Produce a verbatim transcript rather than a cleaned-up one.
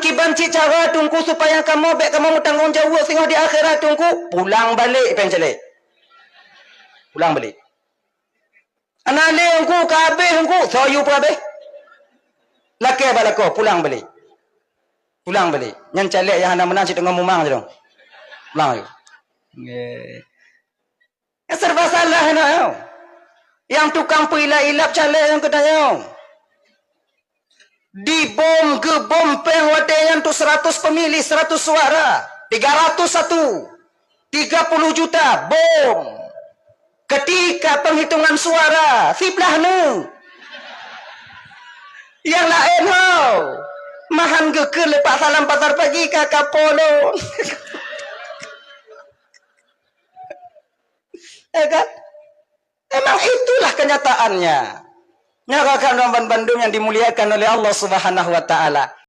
Kiban cit cara Teungku supaya kamoe bék kamoe meutanggong jaweueb singoh di akhirat Teungku? Pulang balek, péng caleg. Pulang balek. Hana lé Teungku, ka habéh Teungku, soe yue peuhabéh. Lakée bak lakoe, pulang balek. Pulang balek. Nyan caleg nyang hana meunan cit teungoh mumang sidroe. Pulang yue. Nggih. Nyang serba salah na nyoe. Nyang tukang peuilap-ilap caleg nyang keutanyoe. Dibom, geubom péng watée nyan tu seratus pemilih, seratus suara. Tiga ratus satu. Tiga puluh juta, bom. Ketika penghitungan suara, siblah neu. Nyang laén ho. Mahan geukheun leupah salam pasar pagi ka kapolong. Ya kan? Memang itulah kenyataannya. Nyoe rakan-rakan bandum yang dimuliakan oleh Allah Subhanahu wa taala.